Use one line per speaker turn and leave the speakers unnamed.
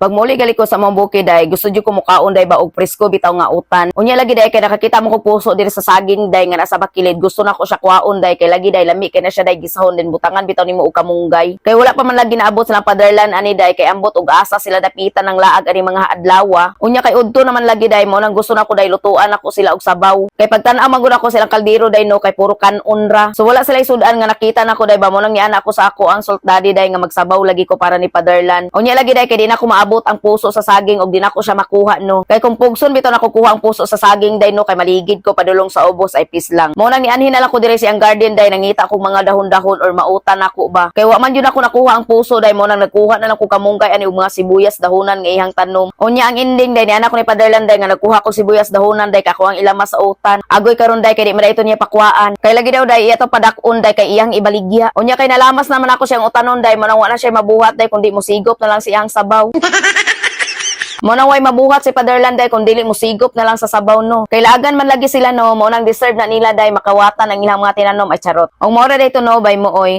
Pag muli gali ko sa among bukid day, gusto jud ko mukaon day ba og presko bitaw nga utan. Unya lagi day kay nakakita mo ko puso diri sa saging day nga nasa bakilid, gusto na ko siya kuhaon day kay lagi day lami kay na siya day gisahon din butangan bitaw nimo og kamunggay. Kay wala pa man lagi naabot silang paderlan ani day kay ambot og asa sila dapitan ng laag ani mga adlaw. Unya kay udto naman lagi day mo nang gusto na ko day lutuan ako sila og sabaw. Kay pagtan-aw man gud ako silang kaldero day no kay puro kanon ra. So wala sila isudan nga nakita nako day ba mo nang niana ako sa ako ang salt daddy day nga magsabaw lagi ko para ni paderlan. Unya lagi day kay di na ko maabot ang puso sa saging og di na ko siya makuha no. Kay kung pugson bitaw nako kuha ang puso sa saging day no kay maligid ko padulong sa ubos ay peace lang. Mo nang nianhin na lang ko diri siyang garden day, nangita kog mga dahon-dahon or mautan nako ba. Kay wa man jud ako nakuha ang puso day, mo nang nagkuha na lang ko kamunggay ani og mga sibuyas dahonan nga ihang tanom. Unya ang ending day niana ko ni paderlan day nga nagkuha ko sibuyas dahonan day kako ang ilama sa utan. Agoy karon day kay di man ito niya pakuhaan. Kay lagi daw day iya to padak-on day kay iyang ibaligya. Unya kay nalamas naman ako siyang utanon day, mo nang wa na siya mabuhat day kundi mosigop na lang siyang sabaw. Mo nang way mabuhat si Paderlan day kung dili mo sigop na lang sa sabaw no. Kay laagan man lagi sila no, mo nang deserve na nila day makawatan ang ilang mga tinanom ay charot. Og mao ra day to no, bay mo oy.